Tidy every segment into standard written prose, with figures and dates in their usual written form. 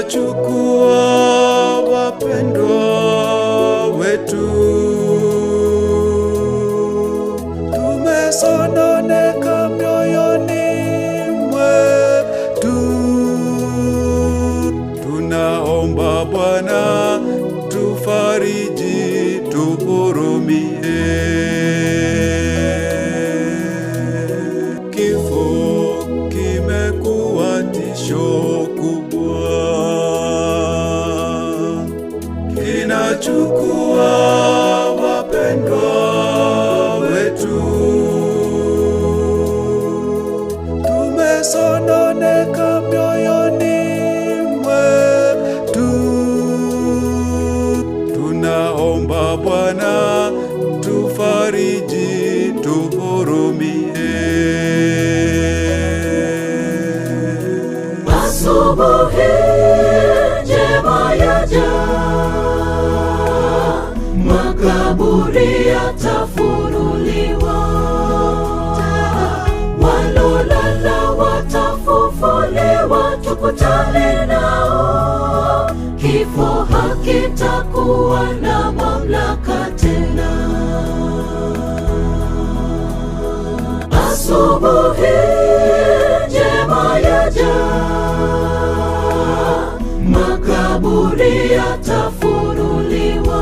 Kinachukua wapendwa wetu, tumesononeka mioyoni mwetu. Tunaomba Bwana tufariji, tuhurumie. Kifo kimekuwa tisho kubwa, kinachukua wapendwa wetu. Tumesononeka mioyoni mwetu. Tunaomba Bwana tufariji, tuhurumie. Asubuhi njema yaja, makaburi yatafunuliwa, walolala watafufuliwa, tukutane nao. Kifo hakitakuwa na mamlaka tena. Asubuhi njema yaja, makaburi yatafunuliwa,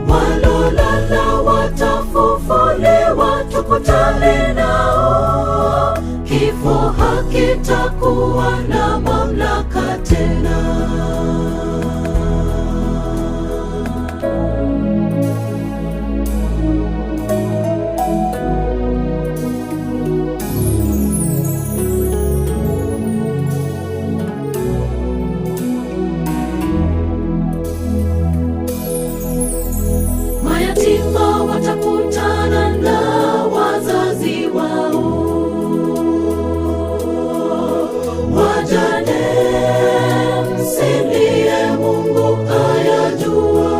walolala watafufuliwa, tukutane nao. Kifo hakitakuwa na mamlaka tena. Mayatima watakutana na wazazi wao, wajane msilie, Mungu ayajua.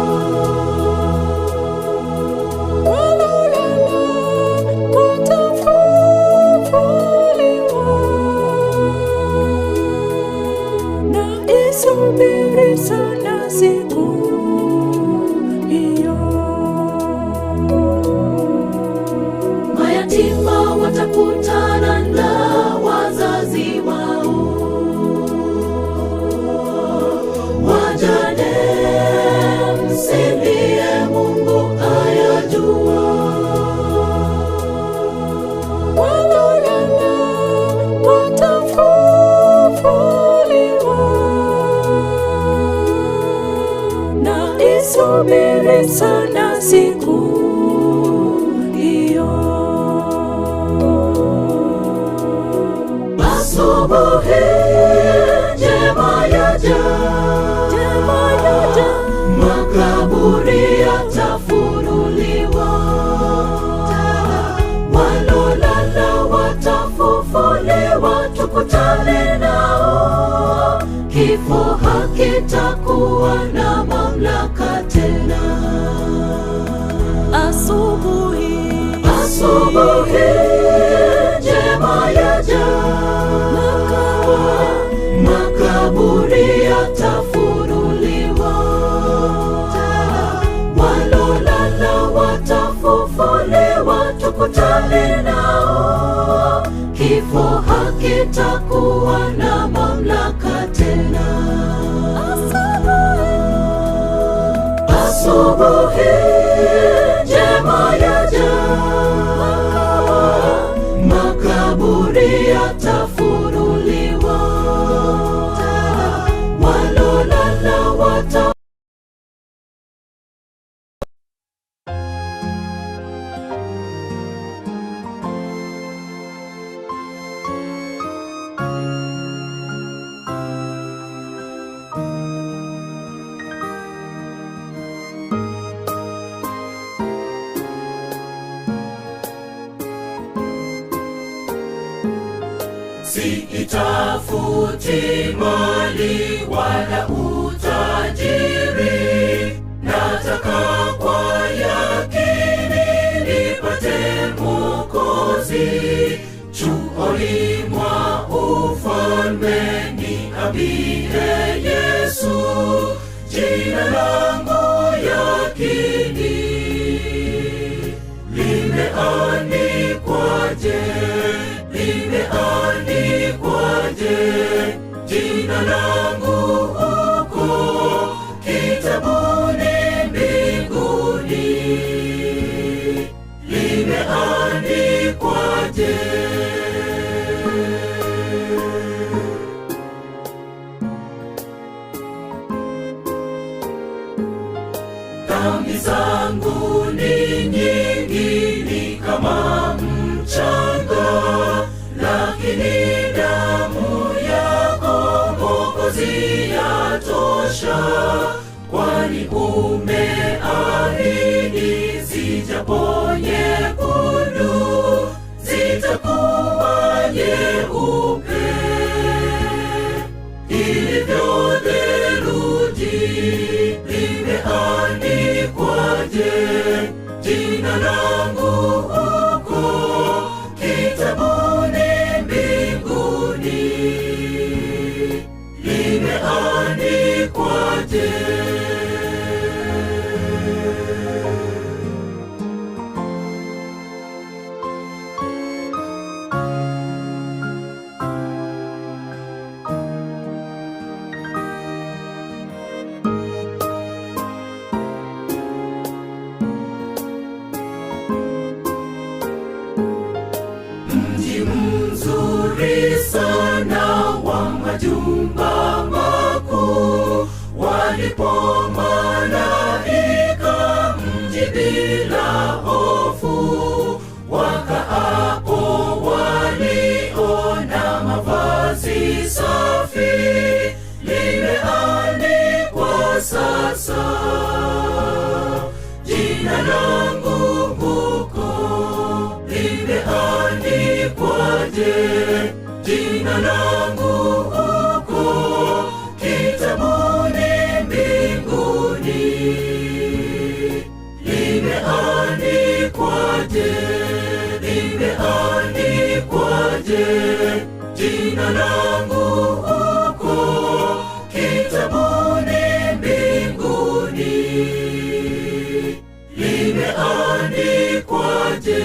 Walolala watafufuliwa, na isubiri sana siku hiyo. Mayatima watakutana na wazazi wao, wajane msilie, Mungu ayajua. Walolala watafufuliwa, na isubiri sana siku hiyo. Asubuhi njema yaja, Njema yaja, makaburi yatafunuliwa, walolala watafufuliwa, tukutane nao. Kifo hakitakuwa na mamlaka tena. asubuhi Asubuhi njema yaja, makaburi yatafunuliwa, walolala watafufuliwa, tukutane nao. Kifo hakitakuwa na mamlaka tena. Asubuhi njema yaja, makaburi yatafunuliwa, walolala wata Siitafuti mali wala utajiri, nataka kwa yakini nipate Mwokozi. Chuoni mwa ufalme ni Niambie Yesu, jina langu yakini limeandikwaje? Limeandikwaje jina langu huko kitabuni mbinguni? Limeandikwaje? Dhambi zangu ni nyingi, ni kama mchanga, lakini damu yako Mwokozi yatosha, kwani umeahidi zijapo nyekundu zitakuwa nyeupe ilivyo theluji. Limeandikwaje jina langu huko kitabuni mbinguni? Limeandikwaje? Mji mzuri sana wa majumba makuu, walipo malaika mji bila hofu, wakaapo waliona mavazi safi, limeandikwa sasa jina langu huko limeandikwaje? Jina langu huko kitabuni mbinguni limeandikwaje? Limeandikwaje jina langu huko kitabuni mbinguni limeandikwaje?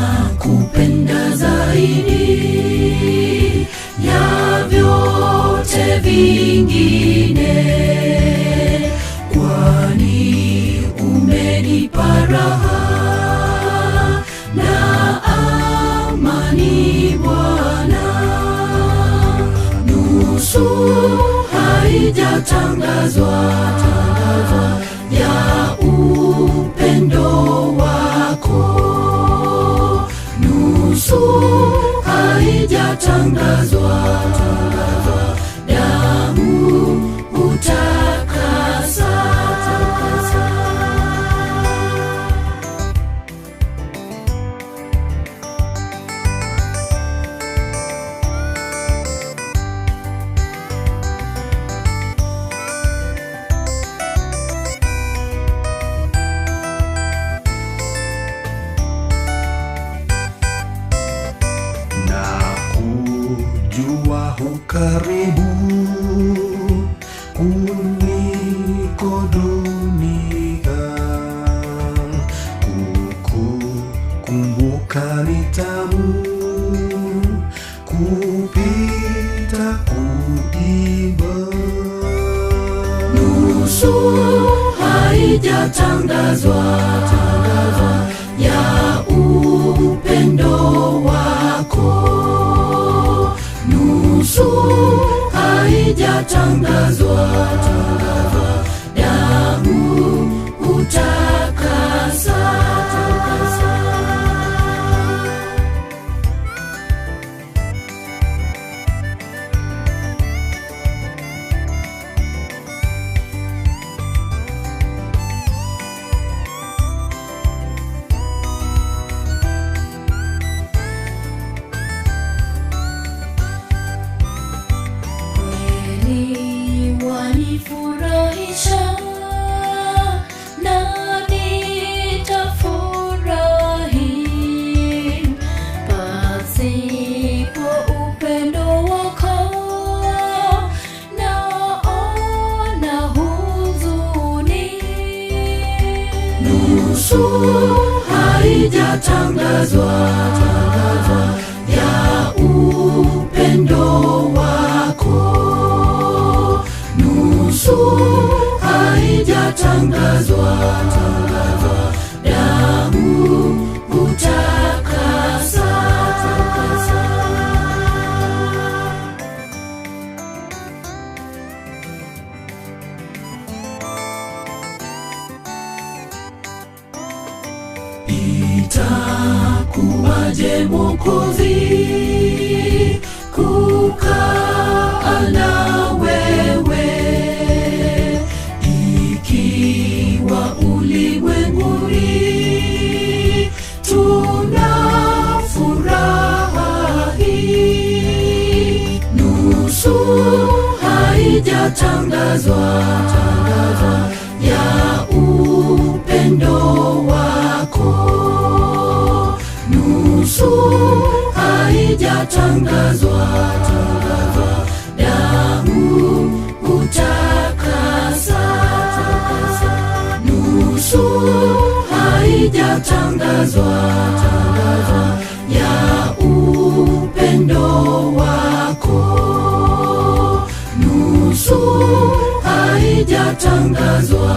Ninakupenda zaidi ya vyote vingine, kwani umenipa raha na amani Bwana. Nusu haijatangazwa ya upendo wako, nusu haijatangazwa, damu hutakasa. Na kujua hukaribu kuliko dunia, kukukumbuka ni tamu kupita kuiba. Nusu haijatangazwa ya upendo wako, nusu haijatangazwa, damu hutakasa. Utanifurahisha na nitafurahi pasipo upendo wako naona huzuni. Nusu haijatangazwa ya upendo wako, nusu haijatangazwa damu hutakasa. Itakuwaje Mwokozi kukaa na wewe ikiwa ulimwenguni tuna furaha hii, nusu haijatangazwa ya upendo wako, nusu haijatangazwa damu hutakasa, nusu haijatangazwa ya upendo wako, nusu haijatangazwa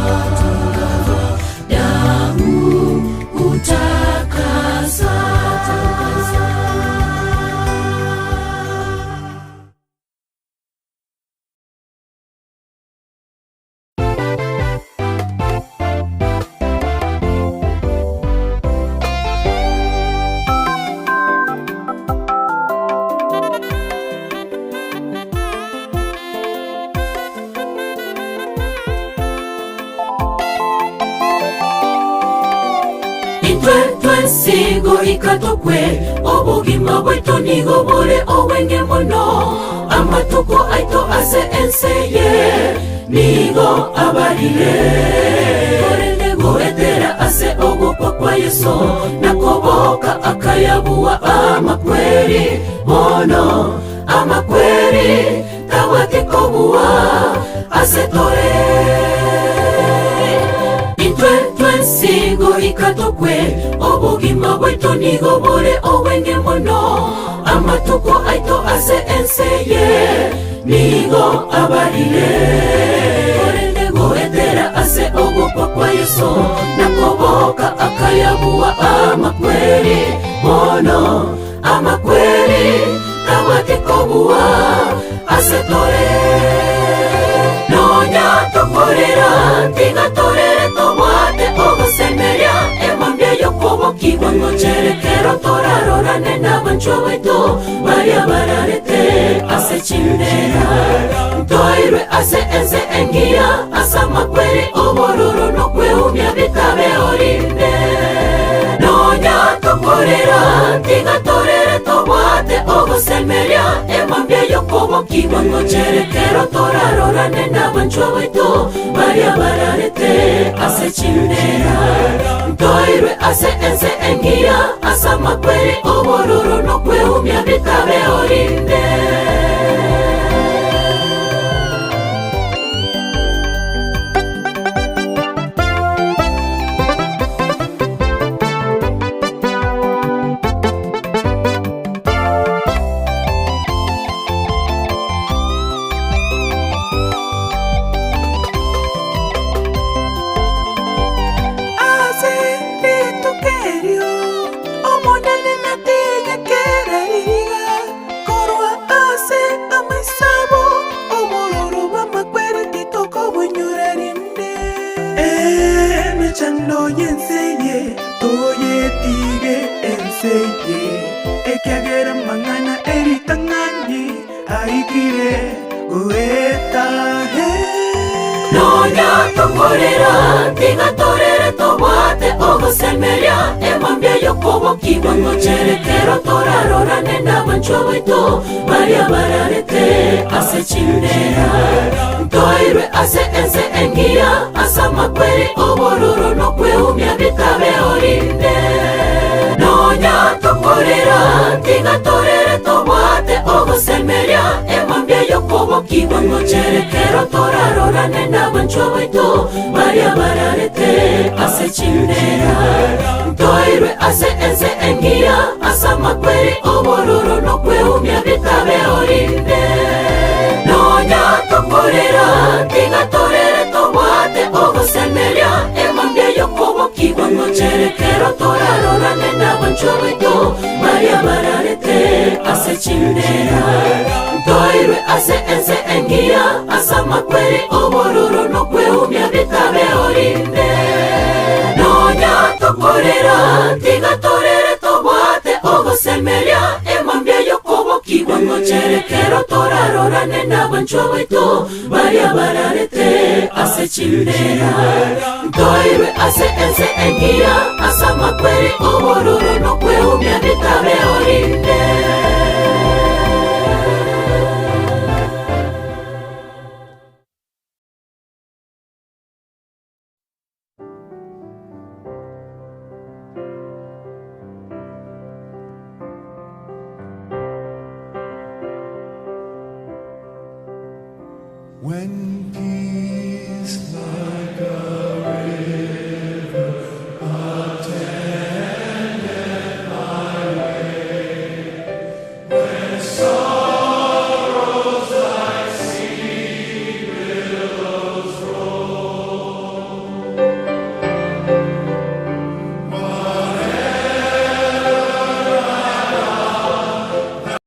damu hutakasa. Intwe twensigo ikatokwe obogima bwetu nigo bore obwenge mono amatuko aito ase enseye nigo abarire korende goetera ase ogokwa kwa Yesu nakoboka akayabuwa amakweri mono amakweri tabwatikobuwa ase tore intwe twensigo ikatokwe obogima bwetu nigo bore obwenge mono amatuko aito ase enseye nigo abarire korende goetera ase ogokwa kwa Yesu nakoboka akayabuwa amakweri mono amakweri tabwatikobuwa ase tore nonya tokorera tigatorere tobwate ogosemeria emambia yokobokigwa ngocherekero torarorane n'abanchwa baitu baria bararete ase chindera ntoirwe ase ense engiya ase amakweri obororo nokweumia bitabe orinde nonya tokorera tigatorere tobwate ogosemeria emambia yokobokigwa ngocherekero torarorane n'abanchwa baitu baria bararete ase chindera ntoirwe ase ense engiya ase amakweri obororo nokweumia bitabe orinde. Ase ritukerio omonene nategekereriga korwa ase amaisabo obororo bw'amakweri titokobonyurerinde emechando y'enseye toyetige enseye ekiagera mang'ana eritang'ani aikire goetahe. Nonya tokorera tigatorere tobwate ogosemeria emambia yokobokigwa ngocherekero torarorane n'abanchwa baitu baria bararete ase chindera ntoirwe Ntoirwe ase ense engiya ase amakweri obororo nokweumia bitabe orinde nonya tokorera tigatorere tobwate ogosemeria emambia yokobokigwa ngocherekero torarorane nabanchwa baito baria bararete ase chimbera ntoirwe ase ense engiya ase amakweri obororo nokweumia bitabe orinde nonya tokorera tigatorere tobwate ogosemeria emambia yokobokigwa ngocherekero torarorane nabanchwa baito baria bararete ase chimbera ntoirwe ase ense engiya ase amakweri obororo nokweumia bitabe orinde nonya tokorera tigatorere tobwate ogosemeria emambia yokobokigwa ngocherekero torarorane nabanchwa baito baria bararete ase chimbera ntoirwe ase ense engiya ase amakweri obororo nokweumia bitabe orinde. When peace like a river attendeth my way, when sorrows like sea billows roll, whatever my lot.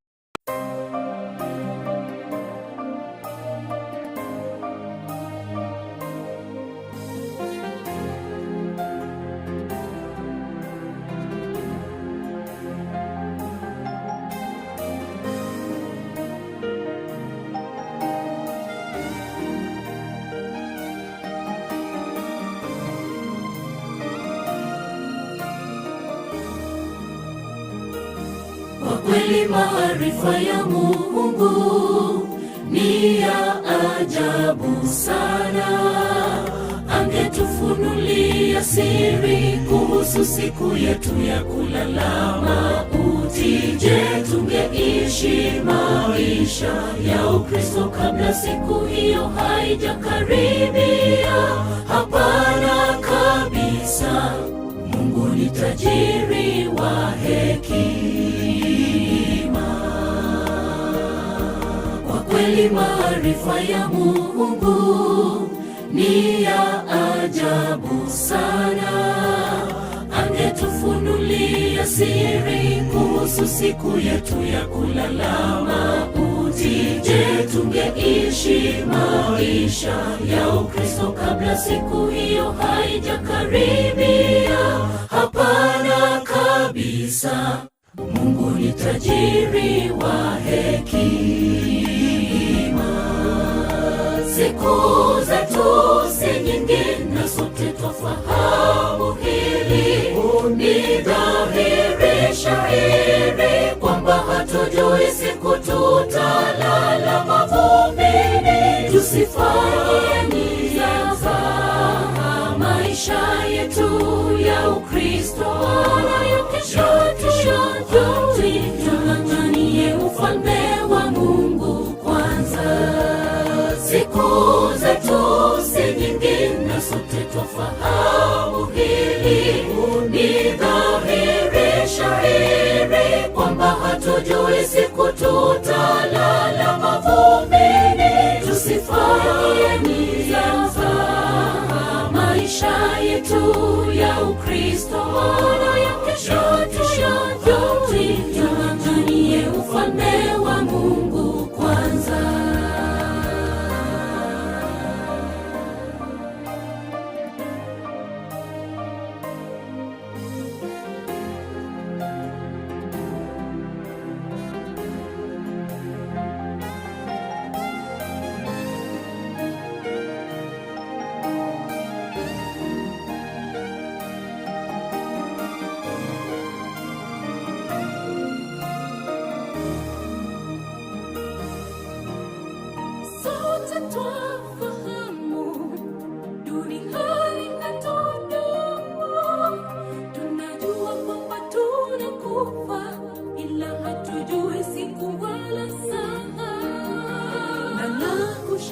Kwa kweli maarifa ya Mungu ni ya ajabu sana. Angetufunulia siri kuhusu siku yetu ya kulala mauti. Je, tungeishi maisha ya Ukristo kabla siku hiyo haijakaribia? Hapana kabisa. Mungu ni tajiri wa hekima. Kwa kweli maarifa ya Mungu ni ya ajabu sana. Angetufunulia siri kuhusu siku yetu ya kulala mauti. Je, tungeishi maisha ya Ukristo kabla siku hiyo haijakaribia? Hapana kabisa. Mungu ni tajiri wa hekima. Siku zetu si nyingi na sote twafahamu hili. Ni dhahiri shahiri kwamba hatujui siku tutalala mavumbini. Tusifanye mzaha maisha yetu ya Ukristo na ya kesho tuyajui. Tung'ang'anie ufalme wa Mungu kwanza. Siku zetu si nyingi na sote twafahamu hili. Ni dhahiri shahiri kwamba hatujui siku tutalala mavumbini. Tusifanye mzaha maisha yetu ya Ukristo na ya kesho tuyajui. Tung'ang'anie ufalme wa Mungu kwanza. Sote twafahamu.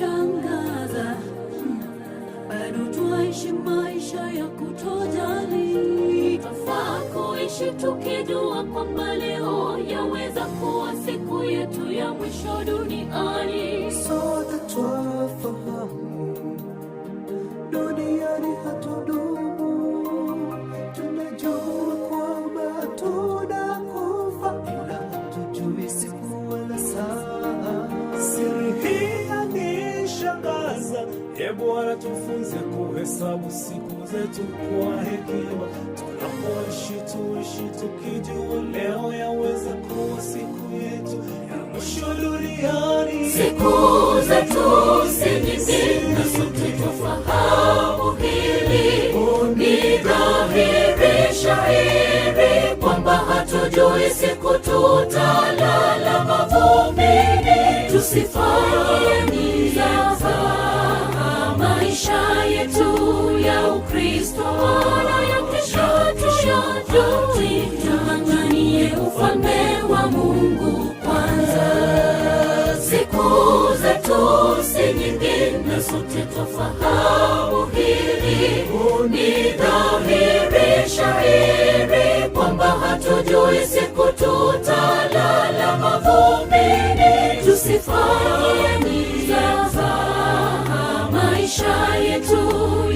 yashangaza, bado twaishi maisha ya kutojali. Twafaa kuishi tukijua kwamba leo yaweza kuwa siku yetu ya mwisho duniani. Sote twafahamu duniani hatudumu, tunajua kwamba tunakufa, ila hatujui siku wala saa. Siri hii yanishangaza, e Bwana, tufunze kuhesabu siku zetu kwa hekima. Tunapoishi tuishi tukijua leo yaweza kuwa siku yetu ya mwisho duniani. Siku zetu si nyingi na sote twafahamu hili. Ni dhahiri shahiri kwamba hatujui siku tutalala mavumbini. Tusifanye mzaha maisha yetu ya Ukristo, wala ya kesho tuyajui. Tung'ang'anie ufalme wa Mungu kwanza. Siku zetu si nyingi na sote twafahamu hili. Ni dhahiri shahiri kwamba hatujui siku tutalala mavumbini. Tusifanye mzaha maisha yetu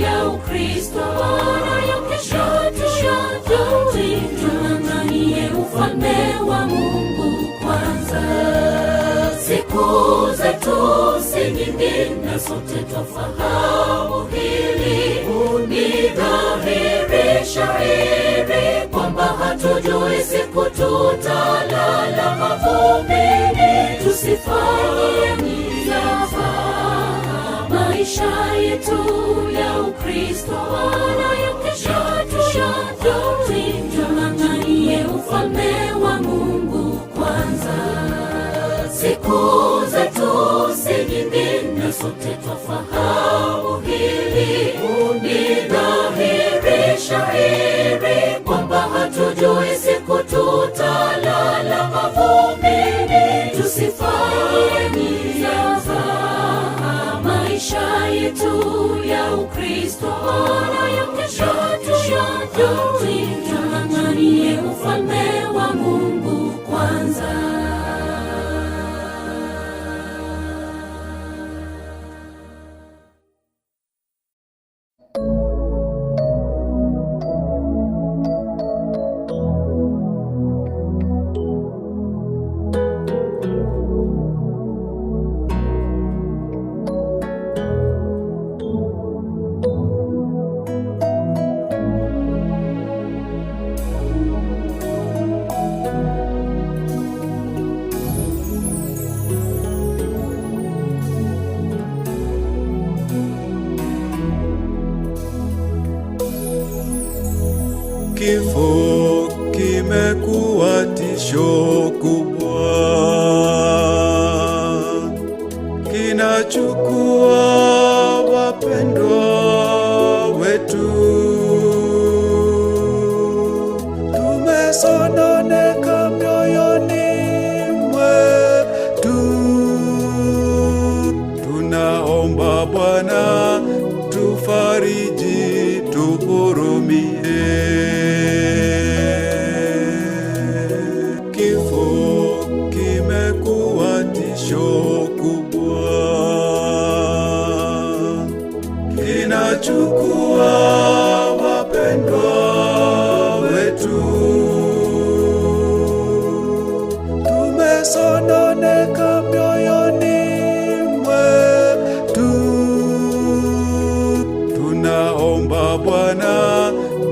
ya Ukristo, wala ya kesho tuyajui. Tung'ang'anie ufalme wa Mungu kwanza. Siku zetu si nyingi na sote twafahamu hili. Ni dhahiri shahiri kwamba hatujui siku tutalala mavumbini. Tusifanye mzaha maisha yetu ya Ukristo, wala ya kesho tuyajui. Tung'ang'anie ufalme wa Mungu kwanza. Siku zetu si nyingi na sote twafahamu hili. Ni dhahiri shahiri kwamba hatujui siku tutalala mavumbini. Tusifanye mzaha maisha yetu ya Ukristo, wala ya kesho tuyajui. Tung'ang'anie ufalme wa Mungu kwanza. Kifo kimekuwa tisho kubwa, kinachukua wapendwa wetu. Tumesononeka mioyoni mwetu, tunaomba Bwana tufariji, tuhurumie. Kifo kimekuwa tisho kubwa, kinachukua wapendwa wetu. Tumesononeka mioyoni mwetu, tunaomba Bwana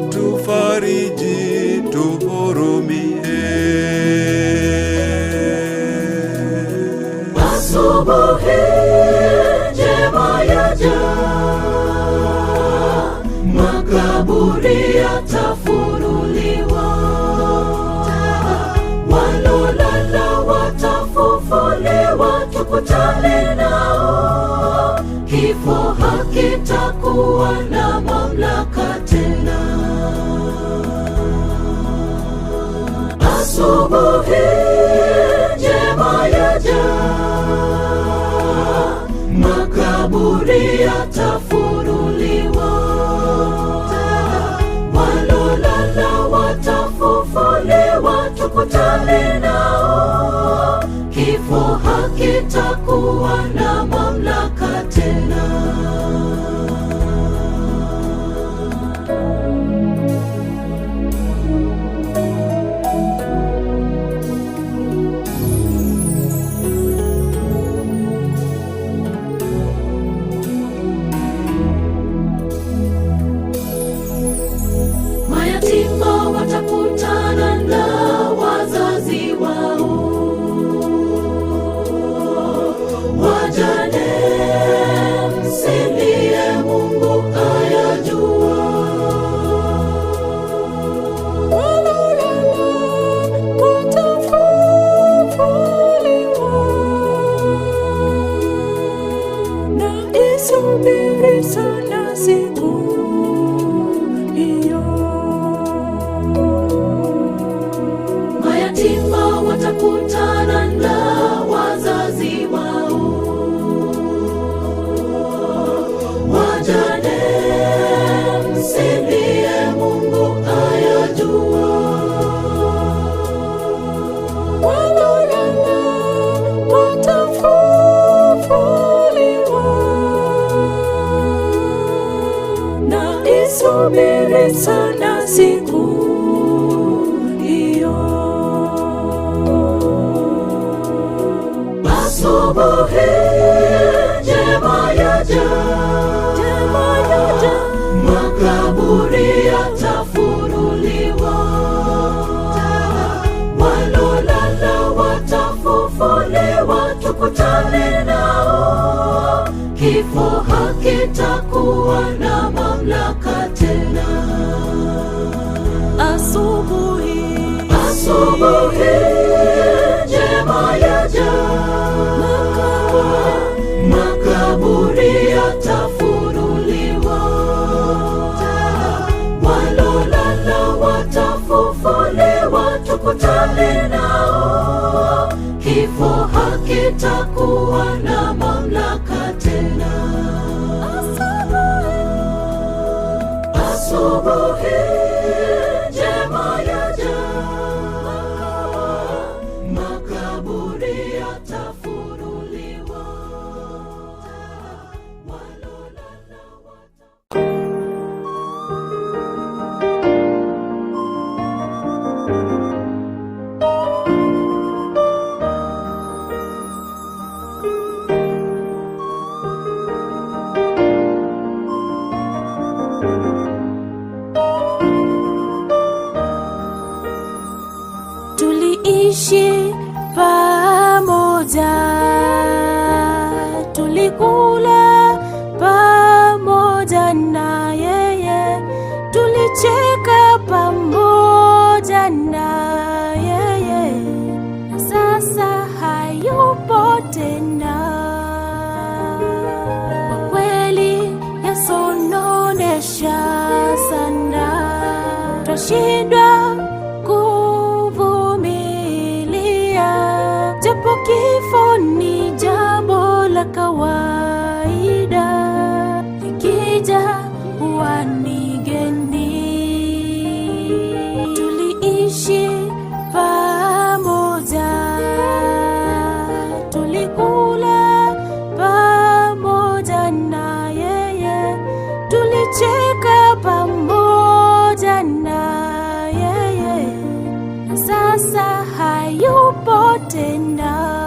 tufariji, tuhurumie. Asubuhi njema yaja, makaburi yatafunuliwa, walolala watafufuliwa, tukutane nao. Kifo hakitakuwa na mamlaka tena. Asubuhi njema yaja, makaburi Makaburi yatafunuliwa, walolala watafufuliwa, tukutane nao. Kifo hakitakuwa na mamlaka tena. Mayatima watakutana na wazazi wao, wajane msilie, Mungu ayajua. Walolala watafufuliwa, na isubiri sana siku hiyo. Mayatima watakutana na wazazi wao, wajane msilie, Mungu ayajua. Walolala watafufuliwa, na isubiri sana siku hiyo. Asubuhi njema yaja, Njema yaja, makaburi yatafunuliwa, walolala watafufuliwa, tukutane nao. Kifo hakitakuwa na mamlaka tena. asubuhi Asubuhi njema yaja, makaburi yatafunuliwa, walolala watafufuliwa, tukutane nao. Kifo hakitakuwa na mamlaka tena. Asubuhi njema yaja, makaburi yatafunuliwa, walolala wata Tuliishi pamoja, tulikula pamoja na yeye, tulicheka pamoja na yeye, na sasa hayupo tena. Kwa kweli yasononesha sana, twashindwa kuvumilia, japo kifo ni jambo la kawaida, likija huwa ni geni. Tuliishi pamoja, tulikula pamoja na yeye, tulicheka pamoja na yeye, na sasa hayupo tena.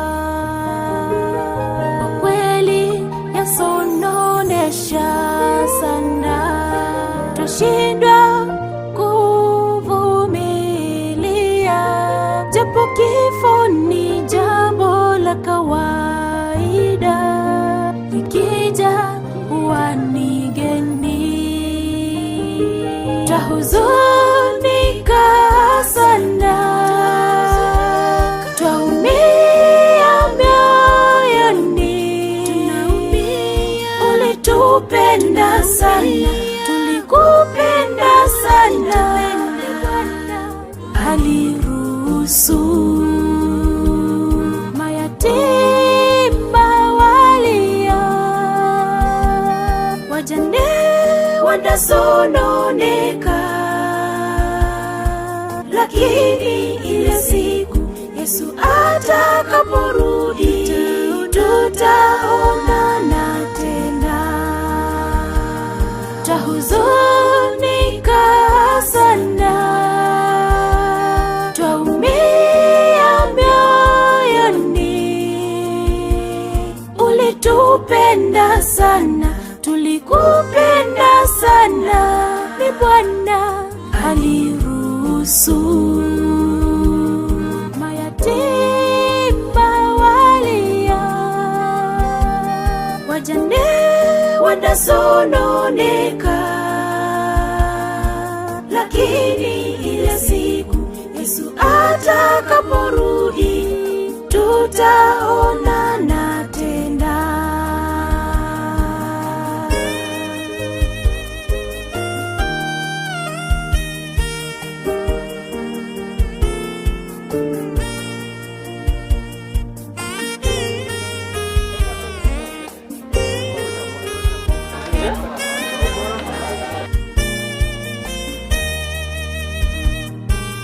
Kwa kweli yasononesha sana, twashindwa kuvumilia, japo kifo ni jambo la kawaida, likija huwa ni geni. Twahuzunika sana, twaumia mioyoni, ulitupenda sana, tulikupenda sana, aliruhusu mayatima walia. wanasononeka, lakini ile siku Yesu atakaporudi tutaonana tena. Twahuzunika sana, twaumia mioyoni. Ulitupenda sana, tulikupenda sana, ni Bwana aliruhusu. Mayatima walia, wajane wanasononeka, lakini ile siku Yesu atakaporudi tutaonana tena.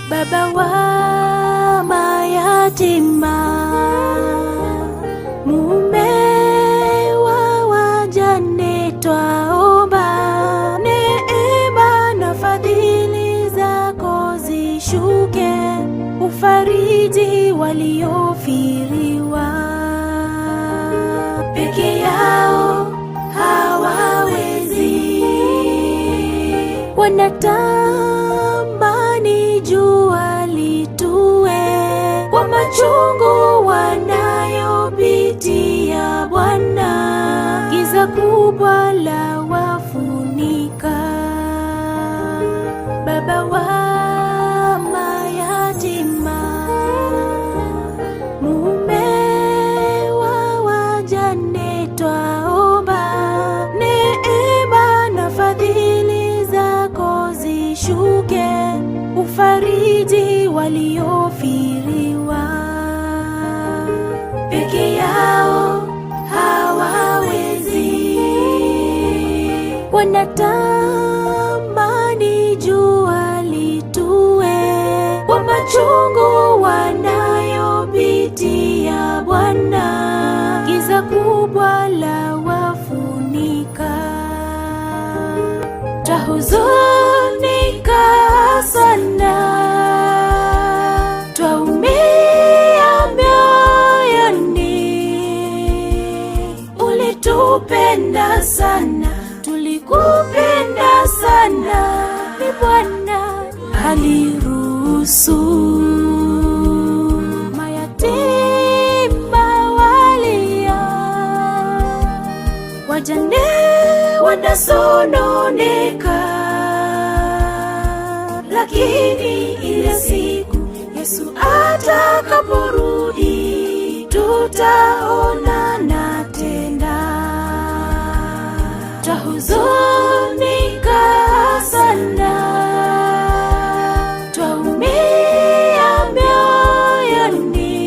Baba wa mayatima, mume wa wajane, twaomba neema na fadhili zako zishuke, ufariji waliofiriwa peke yao hawawezi, wanatamani jua litue kwa machungu wanayopitia Bwana, giza kubwa la wafunika. Baba wa mayatima, mume wa wajane, twaomba neema na fadhili zako zishuke, ufariji waliofiriwa peke yao hawawezi, wanatamani jua litue kwa machungu wanayopitia Bwana, giza kubwa la wafunika. Twahuzunika sana, twaumia mioyoni. Ulitupenda sana, tulikupenda sana, ni Bwana aliruhusu. Mayatima walia, wajane wanasononeka, lakini ile siku Yesu atakaporudi tutaonana tena. Twahuzunika sana, twaumia mioyoni.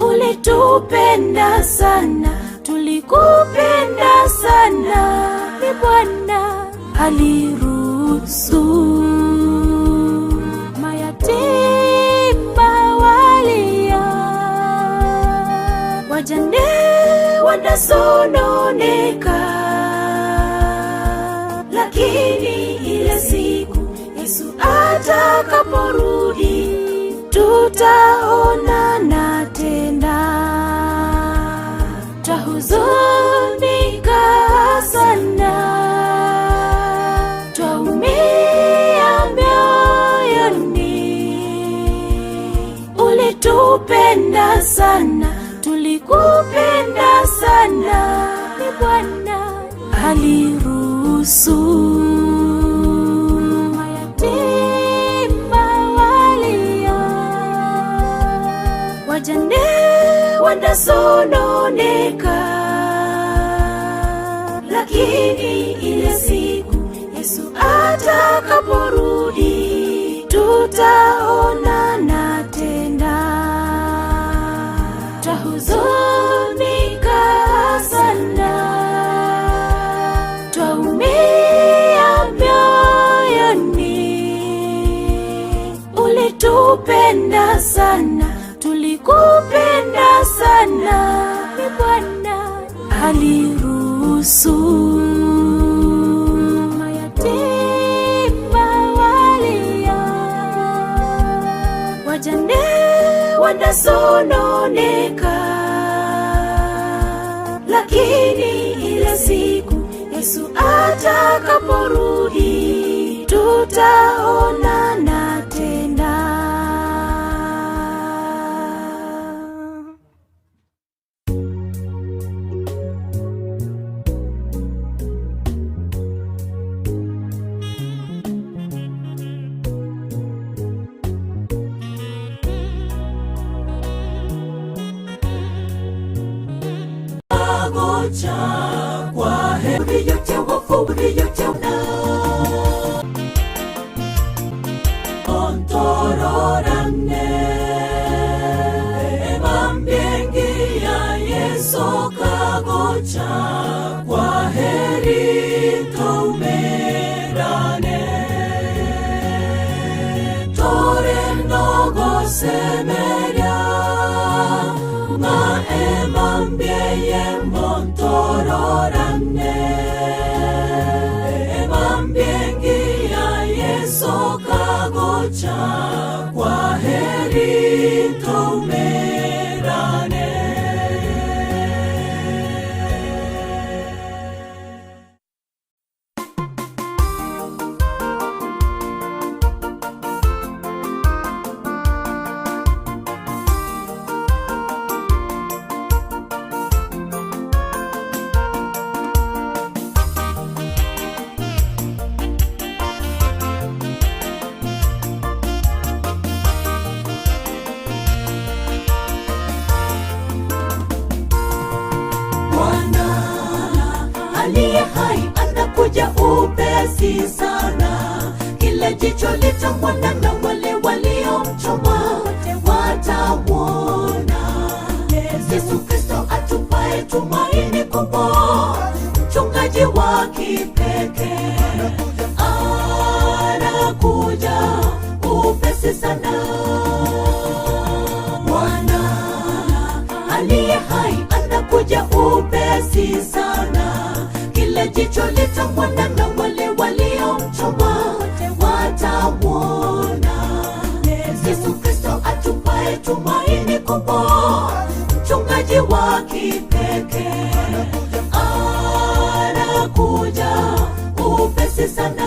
Ulitupenda sana, tulikupenda sana, ni Bwana aliruhusu. Mayatima walia, wajane wanasononeka, lakini ile siku Yesu atakaporudi tutaonana tena. Twahuzunika sana, twaumia mioyoni. Ulitupenda sana, tulikupenda sana, ni Bwana aliruhusu. Mayatima walia, wajane wanasononeka, lakini ile siku Yesu atakaporudi tutaonana tena. Twahuzunika sana, twaumia Tulikupenda sana, tulikupenda sana. Ni Bwana aliruhusu mayatima walia, wajane wanasononeka, lakini ile siku Yesu atakaporudi tutaonana tena. Gocha kwa heri yote wafu yote na ontororane emambiengi ya Yesu kagocha kwa heri tumerane tore nogo semeria ma emambieye montororane emambiengi ya Yesu kagocha kwa heri tumerane. Bwana aliye hai anakuja upesi sana, kila jicho litamwona na wale waliomchoma wote watamwona. Yesu Kristo atupae tumaini kubwa, mchungaji wa kipekee anakuja upesi sana. Bwana aliye hai anakuja upesi sana, kila jicho litamwona na wale waliomchoma wote watamwona. Yesu Kristo atupae tumaini kubwa, mchungaji wa kipekee anakuja upesi sana.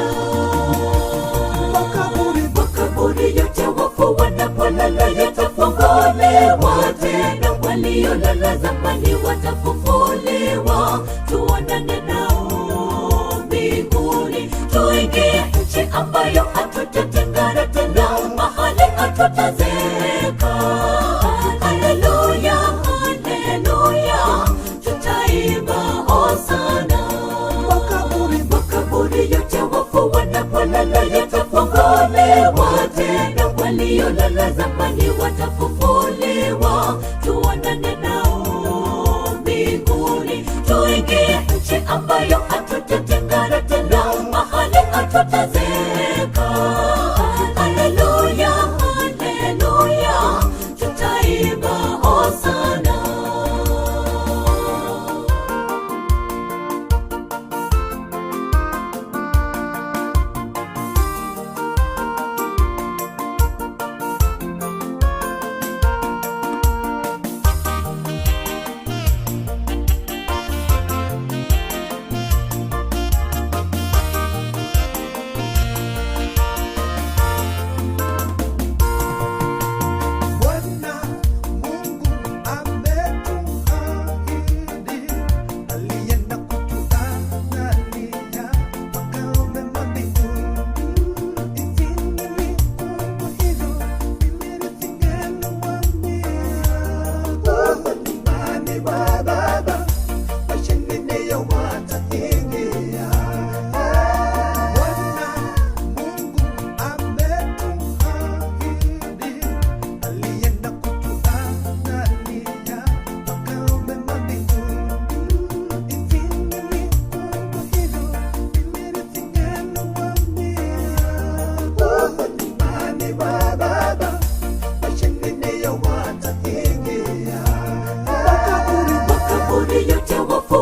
Makaburi, makaburi yote wafu wanapolala yatafunguliwa tena, waliolala zamani watafufuliwa. Tuonane nao mbinguni, tuingie nchi ambayo hatutatengana tena, mahali hatutazeeka. Haleluya, haleluya, tutaimba hosana. Makaburi, makaburi yote wafu wanapolala yatafunguliwa tena, waliolala zamani watafufuliwa. Tuonane nao mbinguni, tuingie nchi ambayo hatutatengana tena, mahali hatutazeeka. Haleluya, haleluya, tutaimba hosana.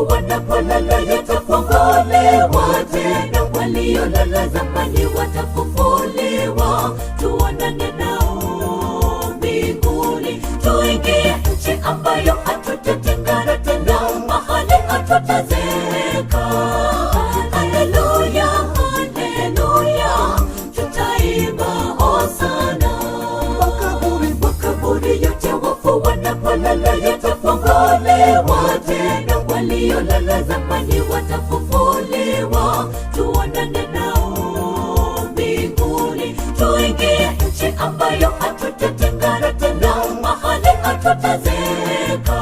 Wafu wanapolala yatafunguliwa tena, waliolala zamani watafufuliwa. Tuonane nao mbinguni, tuingie nchi ambayo hatutatengana tena, mahali hatutazeeka. Haleluya, haleluya, tutaimba hosana. Makaburi, makaburi yote wafu wanapolala yatafunguliwa tena, waliolala zamani watafufuliwa. Tuonane nao mbinguni, tuingie nchi ambayo hatutatengana tena, mahali hatutazeeka.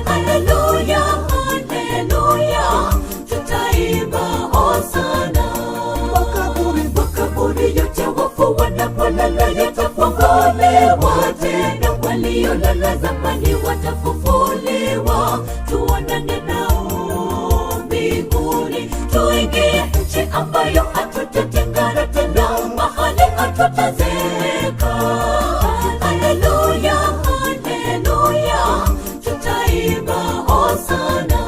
Haleluya, haleluya, tutaimba hosana. Makaburi, makaburi yote wafu wanapolala yatafunguliwa tena, waliolala zamani watafufuliwa. Tuonane nao mbinguni, tuingie nchi ambayo hatutatengana tena, mahali hatutazeeka. Haleluya, haleluya, tutaimba hosana.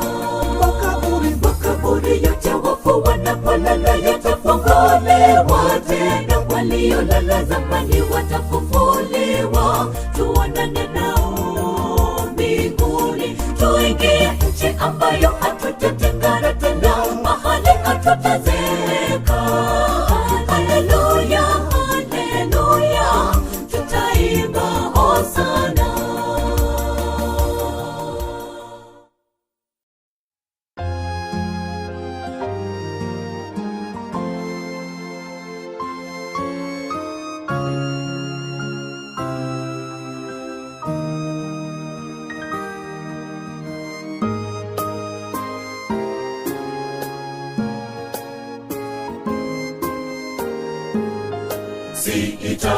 Makaburi, makaburi yote wafu wanapolala yatafunguliwa tena, waliolala zamani watafufuliwa. Tuonane nao mbinguni, tuingie nchi ambayo hatutatengana tena, mahali hatutazeeka. Haleluya, haleluya, tutaimba hosana.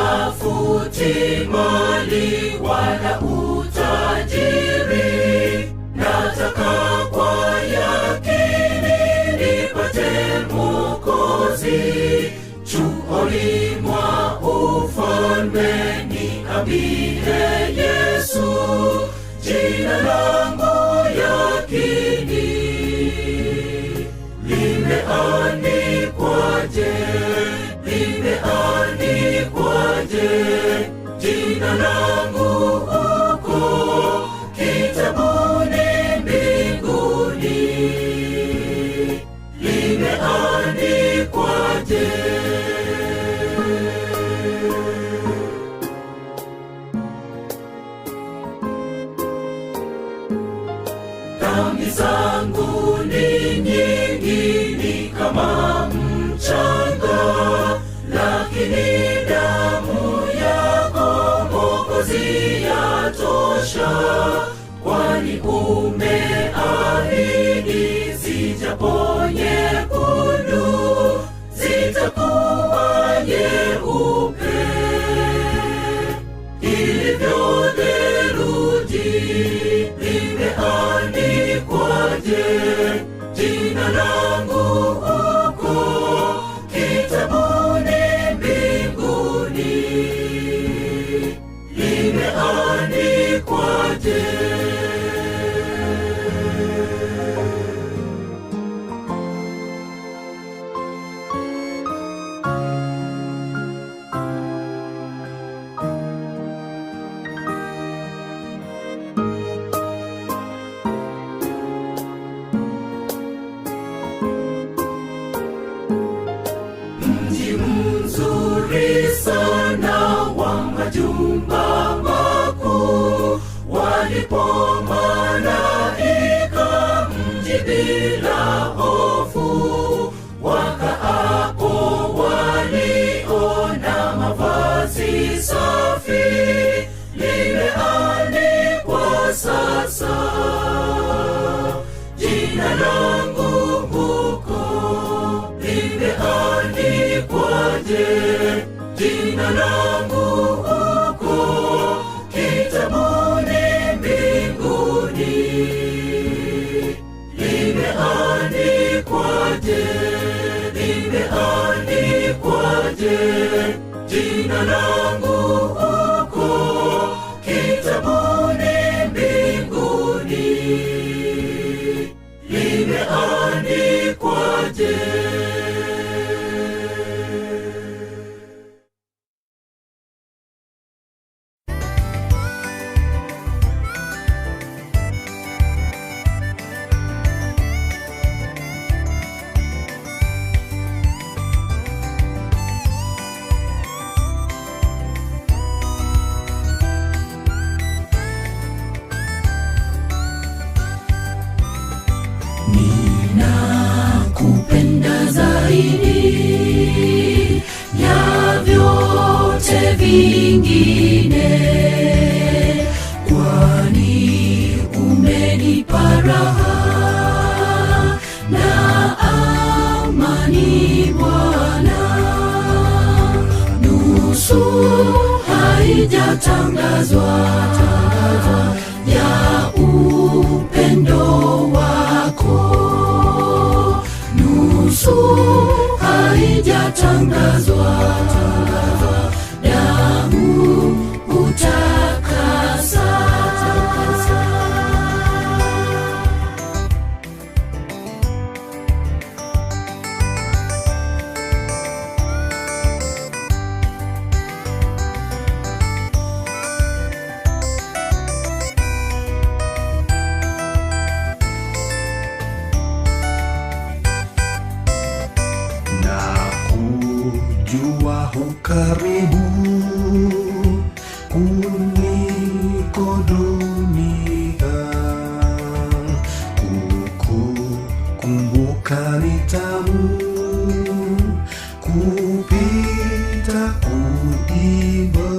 Siitafuti mali wala utajiri, nataka kwa yakini nipate Mwokozi. Chuoni mwa ufalme niambie Yesu, jina langu yakini limeandikwaje? Limeandikwaje jina langu huko kitabuni mbinguni? Limeandikwaje? Dhambi zangu ni nyingi, ni kama mchanga, lakini damu yako Mwokozi yatosha, kwani umeahidi zijapo nyekundu zitakuwa nyeupe ilivyo theluji. Limeandikwaje jina langu huko kitabuni mbinguni? Limeandikwaje? Mji mzuri sana wa majumba makuu, walipo malaika mji bila hofu, wakaapo waliona mavazi safi, limeandikwa sasa jina langu huko limeandikwaje? Jina langu huko kitabuni mbinguni limeandikwaje? Limeandikwaje jina langu huko kitabuni mbinguni? Imeandikwaje? Ninakupenda zaidi ya vyote vingine, kwani umenipa raha na amani Bwana. Nusu haijatangazwa ya upendo wako, nusu haijatangazwa, damu utakasa. Na kujua hukaribu kuliko dunia, kukukumbuka ni tamu kupita kuimba.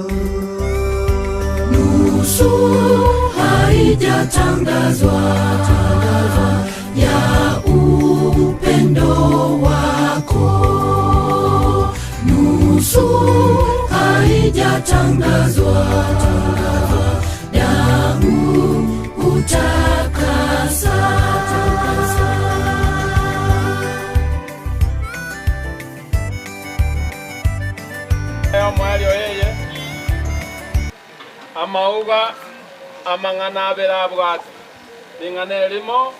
Nusu haijatangazwa ya upendo wako, nusu haijatangazwa, damu utakasa. Omwalio yeye amauga amang'ana abere abwate ling'ana elimo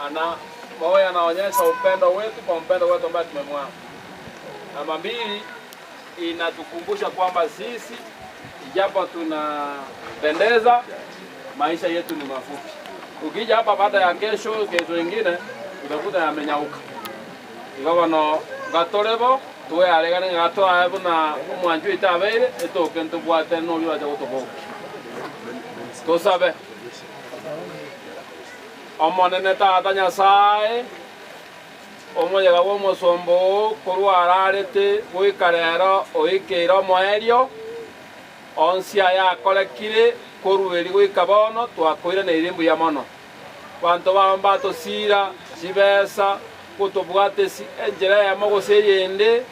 ana moyo anaonyesha upendo wetu kwa mpendo wetu ambaye tumemwama. Namba mbili inatukumbusha kwamba sisi ijapo tunapendeza, maisha yetu ni mafupi. Ukija hapa baada ya kesho, kesho ingine utakuta yamenyauka. Igabano gatorebo twearegane gatoae buna omwancho oito abeire etoke ntobwate norio acha gotoboka tosabe omonene tata Nyasaye omoyega bwa omosombo oo korwa ararete goika rero oikeire omoerio onsi aya akorekire korwa eri goika bono twakoiraneire mbuya mono banto bao mbatosira chibesa gotobwate esi enchera eyemo gose eyende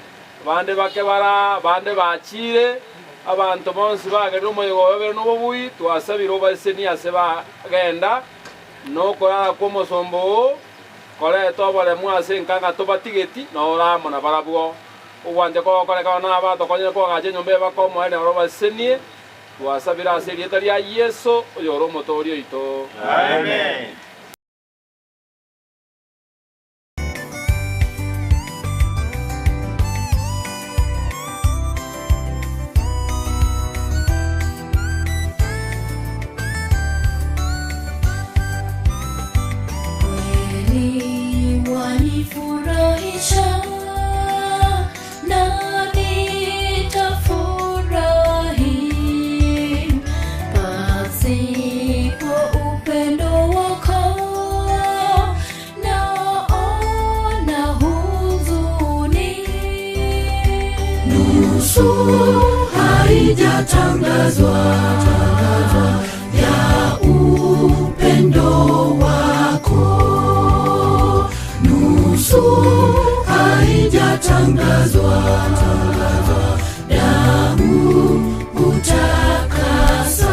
bande bake bara bande bachire abanto bonsi bagerire omoyega oyo bere na obobui twasabire obaseni ase bagenda nokorara kwa omosombo oo koreta oboremu ase enkanga tobatigeti noramo na barabwo obwanche kogokoreka na abatokonyire kogacha enyomba ebaka omoene oro basenie twasabire ase erieta ria Yeso oyo ore omotoori oito. Amen. Kweli wanifurahisha na nitafurahi pasipo upendo wako, naona huzuni. Nusu haijatangazwa ya upendo wako, nusu haijatangazwa, damu utakasa.